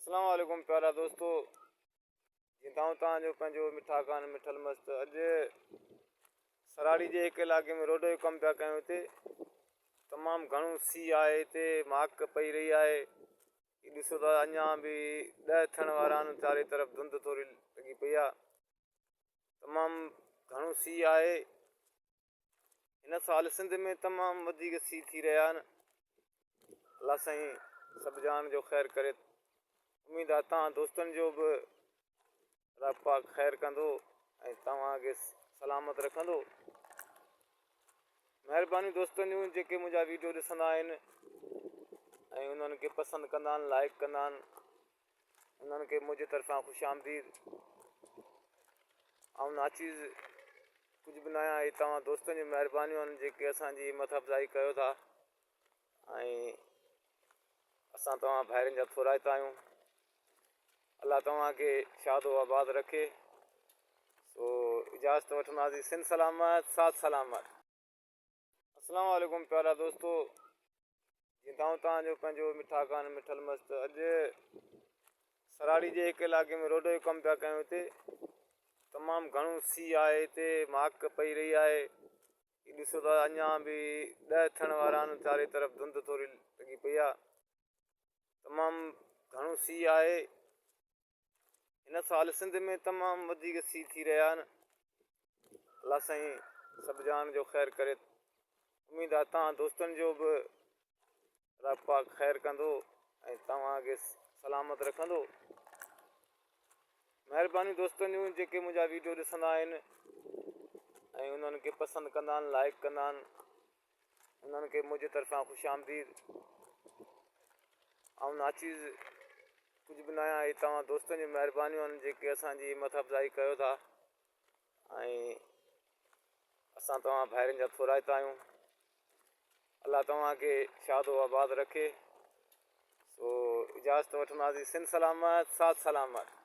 اسلام عليڪم پيارا دوستو جيئن ته آئون توهان جو پنهنجو مٺا خان مٺل مست اڄ سراڙي جي هڪ علائقي ۾ روڊ جو ڪم پيا ڪيون هتي تمام گهڻو سي آهي هتي ماڪ پئي رهي آهي هي ڏسو ته اڃا به ڏهه ٿيڻ وارا آهن چاري طرف ڌنڌ ٿوري لڳي پئي آهي تمام گهڻو سي آهي هن سال سنڌ ۾ تمام وڌيڪ سي ٿي رهيا آهن الله سائين سڀ جهان جو خير ڪري اميد آهي توهان دوستن جو به رب پاڪ خير ڪندو ۽ توهان کي سلامت رکندو مهرباني دوستن جون جيڪي منهنجا ويڊيو ڏسندا آهن ۽ انهن کي پسند ڪندا آهن لائڪ ڪندا آهن انهن کي منهنجي طرفان خوش آمديد. آئون ناچيز ڪجهه به ناهيان هي توهان دوستن جون مهربانيون آهن جيڪي اسان جي همت افزائي ڪيو ٿا ۽ اسان توهان ڀائرن جا ٿورائتا آهيون الله توهان کي شاد و آباد رکي سو اجازت وٺنداسين سنڌ سلامت ساٿ سلامت. اسلام عليڪم پيارا دوستو جيئن ته آئون توهان جو پنهنجو مٺا خان مٺل مست اڄ سراڙي جي هڪ علائقي ۾ روڊ جو ڪم پيا ڪيون هتي تمام گهڻو سي آهي هتي ماڪ پئي رهي آهي هي ڏسو ته اڃا به ڏهه ٿيڻ وارا آهن چاري طرف ڌنڌ ٿوري لڳي پئي آهي تمام گهڻو سي آهي هن سال سنڌ ۾ تمام وڌيڪ سي ٿي رهيا آهن الله سائين سڀ جهان جو خير ڪري اميد آهي توهان دوستن جو به رب پاڪ خير ڪندو ۽ توهان کي سلامت رکندو مهرباني دوستن جون جيڪي منهنجا ويڊيو ڏسندا آهن ۽ انهن کي پسند ڪندا آهن لائڪ ڪندا آهن انهن کي منهنجي طرفان خوش آمديد. آئون ناچيز ڪجهه به ناهيان هي توهان دوستن جون مهربانيون آهن جيڪي اسان جي همت افزائي ڪيو ٿا ۽ اسان توهان ڀائرن جا ٿورائتا آهيون الله توهان کي شاد و آباد رکي سو اجازت وٺنداسين سنڌ سلامت ساٿ سلامت.